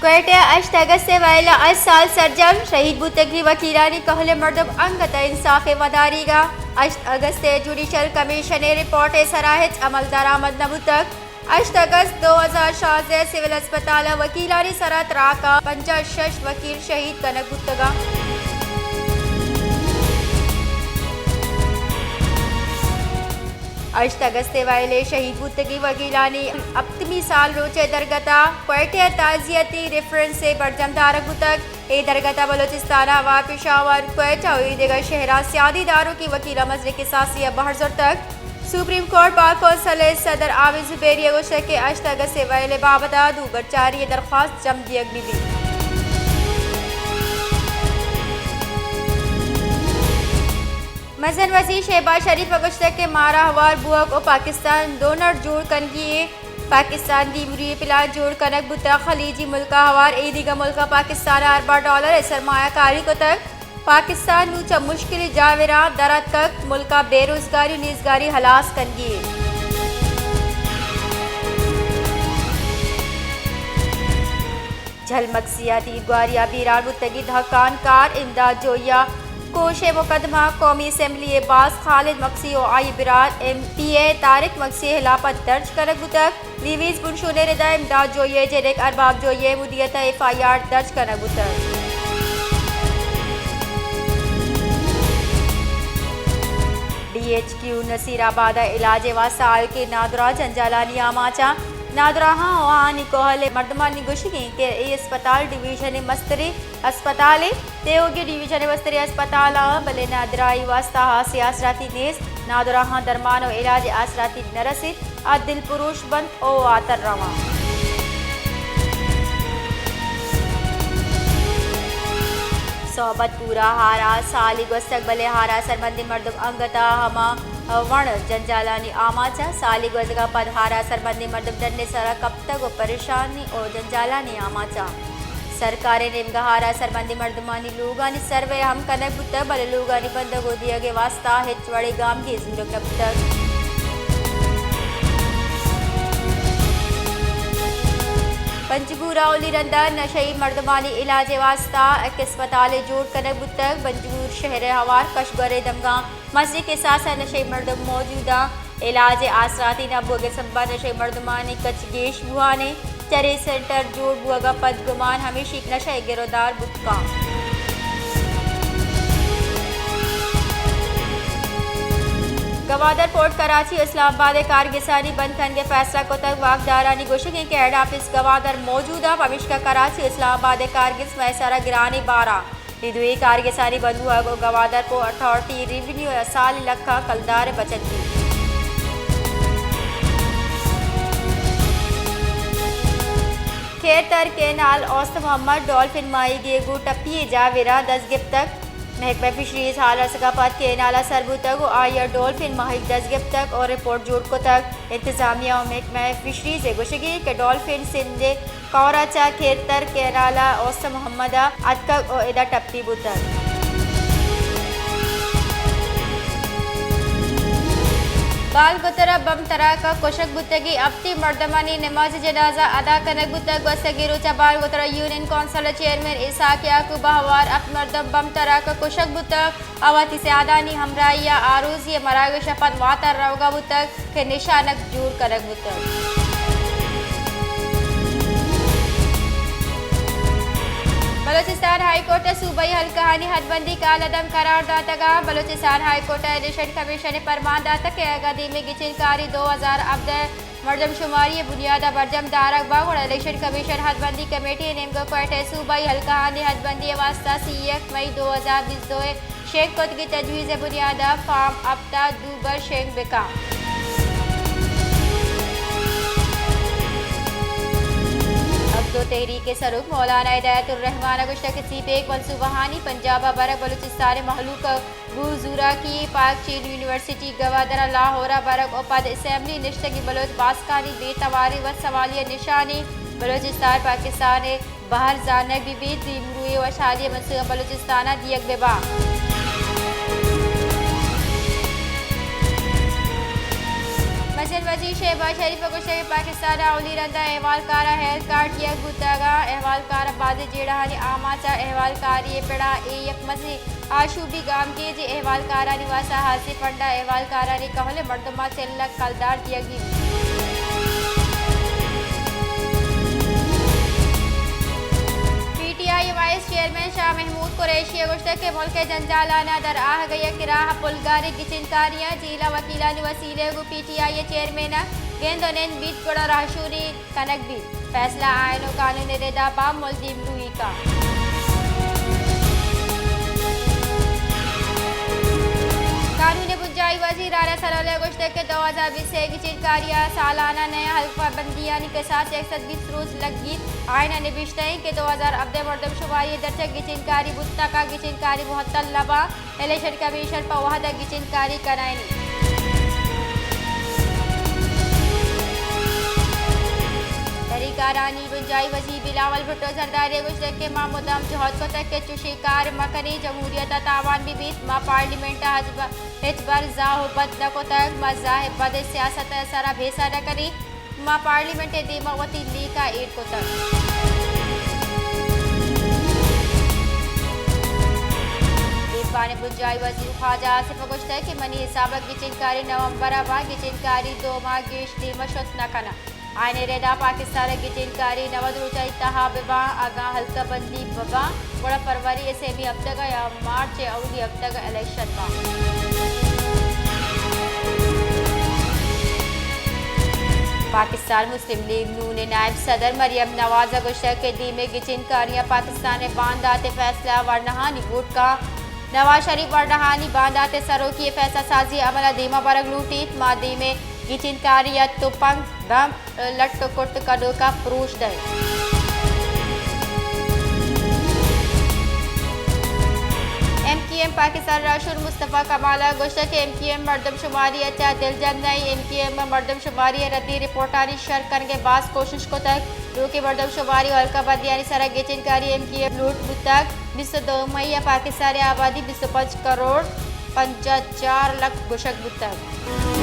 کوئٹہ، ہشت اگست ءِ ویل ءَ ہشت سال سرجم، شہید بوتگیں وکیلانی کہول ءِ مردم انگت ءَ انصاف ءِ وداریگ ءَ۔ ہشت اگست ءِ جوڈیشل کمیشن ءِ رپورٹ ءِ سرا ہچ عمل درآمد نہ بوتگ۔ ہشت اگست دو ہزار شانزدہ ءَ سول ہسپتال ءَ وکیلانی سرا تراک ءَ پنجاہ شش وکیل شہید کنگ بوتگ انت۔ ہشت اگست ءِ ویل ءَ شہید بوتگیں وکیلانی ہپتمی سال روچ ءِ درگت ءَ کوئٹہ ءَ تعزیتی ریفرنس ءَ برجم دارگ بوتگ۔ اے درگت ءَ بلوچستان ءَ ہوار پشاور، کوئٹہ ءُ اے دگہ شہراں سیادی داروکیں وکیلاں مزنیں کساسے ءَ بہر زرتگ۔ سپریم کورٹ بار کونسل ءِ صدر عابد زبیری ءَ گوشتگ کہ ہشت اگست ءِ ویل ءِ بابت ءَ دوبرچاری ءِ درخواست جم دیگ بہ بیت۔ مزن وزیر شہباز شریف ءَ گوشتگ کہ مارا ہوار بوگ ءُ پاکستان ڈونر جوڑ کنگی ایں۔ پاکستان دیمروئی پلان جوڑ کنگ بوتگ، خلیجی ملک ءَ ہوار اے دگہ ملک ءَ پاکستان ءَ ارباں ڈالر ءِ سرمایہ کاری کتگ۔ پاکستان نوں چہ مشکلی جاوراں در اتکگ، ملک ءَ بے روزگاری ءُ نیزگاری ہلاس کنگی ایں۔ جھل مگسی ءَ تیرگواری ءَ بیران بوتگیں دہکان کار امداد جوئی ءِ کوش ءِ مقدمہ قومی اسمبلی ءَ باز خالد مگسی ءُ آئی ءِ برات ایم پی اے طارق مگسی ءِ ہلاپ ءَ درج کنگ بوتگ۔ لیویز بنشون ءِ ردا امداد جوئی ءِ جنک ارباب جوئی ءِ مدیریت ءَ ایف آئی آر درج کنگ بوتگ۔ ڈی ایچ کیو نصیر آباد ءَ علاج ءِ واستہ آیوکیں نادراہ جنجالانی آماچ اَنت۔ نادراہاں ءُ آہانی کہول ءِ مردمانی گوشگ اِنت کہ اے اسپتال ڈویژن ءِ مستریں اسپتالے، تیوگیں ڈویژن ءِ مستریں اسپتال اَنت، بلے نادراہی واستہ ہاسیں آسراتی نیست۔ نادراہاں درمان ءُ علاج ءِ آسراتی نہ رسیت، آ دلپروش بنت ءُ واتر رواں۔ صحبت پورا ہارا سالی گوستگ، بلے ہارا سرمندیں مردم انگت ءَ ہما وڑ جنجالانی آماچ اَنت۔ سالی گوزگ ءَ پد ہارا سرمندیں مردم ڈن ءِ سرا کپتگ ءُ پریشانی ءُ جنجالانی آماچ اَنت۔ سرکار ءِ نیمگ ءَ ہارا سرمندیں مردمانی لوگانی سروے ہم کنگ بوتگ، بلے لوگانی بندگ ءُ دیگ ءِ واستہ ہچ وڑیں گامگیج زورگ نہ بوتگ۔ پنجگور ءَ اولی رند ءَ نشئی مردمانی علاج ءِ واستہ یک اسپتالے جوڑ کنگ بوتگ۔ پنجگور شہر ءِ ہوار کشگور ءِ دمگاں مزنیں کساس ءَ نشئی مردم موجود اَنت۔ علاج ءِ آسراتی نہ بوگ ءِ سبب ءَ نشئی مردمانی کچ گیش بوان اِنت۔ چرے سینٹر جوڑ بوگ ءَ پد گمان ہمیش اِنت کہ نشہ ءِ گرودار بوت کنت۔ گوادر پورٹ کراچی ءُ اسلام آباد ءِ کارگسانی بند کنگ ءِ فیصلہ کتگ۔ واکدارانی گوشگ اِنت کہ ہیڈ آفس گوادر موجود اَنت، پمیشکا کراچی ءُ اسلام آباد ءِ کارگس مئے سرا گرانیں بار اَنت۔ اے دوئیں کارگسانی بند بوگ ءَ گوادر پورٹ اتھارٹی ءِ ریونیو ءَ سالی لکھاں کلدار ءِ بچت بیت۔ کھیرتر کینال اوست محمد ڈولفن ماہیگی ءِ گوں ٹپی ءِ جاور ءَ دست گپتگ۔ محکمہ فشریز حال رسگ ءَ پد کینال ءَ سر بوتگ ءُ آئی ءَ ڈولفن ماہیگ دست گپتگ ءُ رپورٹ جوڑ کتگ۔ انتظامیہ ءُ محکمہ فشریز ءِ گوشگ اِنت کہ ڈولفن سندھ ءِ کور ءَ چہ کھیرتر کینال ءَ اوست محمد ءَ اتکگ ءُ ادا ٹپی بوتگ۔ بالگتر ءَ بم تراک ءَ کشگ بوتگیں ہپتیں مردمانی نماز جنازہ ادا کنگ بوتگ۔ گوستگیں روچ ءَ بالگتر ءَ یونین کونسل ءِ چیئرمین اسحاق یعقوب ءَ ہوار ہپت مردم بم تراک ءَ کشگ بوتگ۔ آ وتی سیادانی ہمراہی ءَ آروزی ءِ مراگش ءَ پد واتر روگ ءَ بوتگ کہ نشانگ جوڑ کنگ بوتگ۔ بلوچستان ہائی کورٹ ءَ صوبائی حلقہانی حد بندی کالعدم قرار داتگ ءُ بلوچستان ہائی کورٹ ءَ الیکشن کمیشن ءَ پرمان داتگ کہ اگاں دیمی گچین کاری دو ہزار ہبدہ ءِ مردم شماری ءِ بنیاد ءَ برجم دارگ بنت، گڑا الیکشن کمیشن حد بندی کمیٹی ءِ نیمگ ءَ کوئٹہ ءِ صوبائی حلقہانی حد بندی ءِ واستہ سی یک مئی دو ہزار بیست دو ءَ شنگ کتگیں تجویز ءِ بنیاد ءَ فارم ہپت ءَ دوبر شنگ بہ کنت۔ اگدو تحریک ءِ سروک مولانا ہدایت الرحمان ءَ گوشتگ کہ سی پیک منصوبہانی پنجاب ءَ برگ بلوچستان ءِ مہلوک ءَ گوں زوراکی، پاک چین یونیورسٹی گوادر ءَ لاہور ءَ برگ ءُ پد اسمبلی نشتگیں بلوچ باسکانی بے تواری ءُ وت سوالی ءِ نشانی، بلوچستان پاکستان ءِ بہر زانگ بہ بیت، دیمروئی ءُ وشحالی ءِ منصوبہ بلوچستان ءَ دیگ بہ بنت۔ مزن وزیر شہباز شریف ءَ گوشتگ کہ پاکستان ءَ اولی رند ءَ احوالکار ءَ ہیلتھ کارڈ دیگ بوتگ ءُ احوالکار ءَ بازیں جیڑہانی آماچ ءَ احوالکاری ءِ پڑ ءَ اے یک مزنیں آشوبی گامگیجے۔ احوالکارانی واستہ ہاسیں فنڈ ءَ احوالکارانی کہول ءِ مردماں چل لکھ کلدار دیگ بیت۔ پی ٹی آئی ءِ وائس چیئرمین شاہ محمود قریشی ءَ گوشتگ کہ ملک ءِ جنجالاناں در آہگ ءِ یک راہ پلگاریں گچین کاریاں جیل ءِ وکیلانی وسیلہ ءَ گوں پی ٹی آئی ءِ چیئرمین ءَ گند ءُ نند بیت گڑا رہشونی کنگ بیت۔ فیصلہ آئین ءُ قانون ءِ ردا باں، ملزم روحی کا۔ قانون ءِ بنجاہی وزیر رانا ثناء اللہ ءَ گوشتگ کہ دو ہزار بیست ءِ گچین کاری ءِ سالانہ نئے حلقہ بندیانی کساس یک سد بیست روچ لگیت۔ آئین ءَ نبشتہ اِنت کہ دو ہزار ہبدہ ءِ مردم شماری ءَ درچک گچین کاری بوت، تاکہ گچین کاری معطل نہ باں۔ الیکشن کمیشن پہ وہد ءَ گچین کاری کنائینی۔ تحریک آرانی بنجاہی وزیر بلاول بھٹو زرداری ءَ گوشتگ کہ ما مدام جہد کتگ کہ چشیں کار مہ کنیں، جمہوریت ءَ تاوان بہ بیت۔ ما پارلیمنٹ ءَ ہچ ب-، ہچبر زاہ ءُ بد نہ کتگ، ما زاہ ءُ بد ءِ سیاست ءِ سرا بھیسہ نہ کنیں۔ ما پارلیمنٹ ءِ دیما وتی نیک ءَ ایر کتگ۔ ایوان ءِ بنجاہی وزیر خواجہ آصف ءَ گوشتگ کہ منی حساب ءَ گچین کاری نومبر ءَ باں، گچین کاری دو ماہ گیش دیما شت نہ کناں۔ آئین ءِ ردا پاکستان ءَ گچین کاری نود روچانی تہا بہ باں، اگاں حلقہ بندی بہ باں، گڑا فروری ءِ سیمی ہپتگ ءَ یا مارچ ءِ اولی ہپتگ ءَ الیکشن باں۔ پاکستان مسلم لیگ نون ءِ نائب صدر مریم نواز ءَ گوشتگ کہ دیمے گچین کاریاں پاکستان ءِ باندات ءِ فیصلہ ورناہانی ووٹ کاں۔ نواز شریف ورناہانی باندات ءِ سروکی ءِ فیصلہ سازی ءِ عمل ءَ دیما برگ لوٹیت۔ ما دیمے گچین کاری ءَ تپنگ، بمب، لٹ ءُ کٹ کنوکاں پروش دئیں۔ ایم کیو ایم پاکستان ءِ راہشون مصطفی کمال ءَ گوشتگ کہ ایم کیو ایم مردم شماری ءَ چہ دلجم نہ اِنت۔ ایم کیو ایم ءَ مردم شماری ءِ ردی رپورٹانی شر کنگ ءِ باز کوشش کتگ۔ نوکیں مردم شماری ءُ حلقہ بندیانی سرا گچین کاری ایم کیو ایم لوٹ بوتگ۔ بیست ءُ دو مئی ءَ پاکستان ءِ آبادی بیست ءُ پنچ کروڑ پنجاہ چار لکھ گوشگ بوتگ۔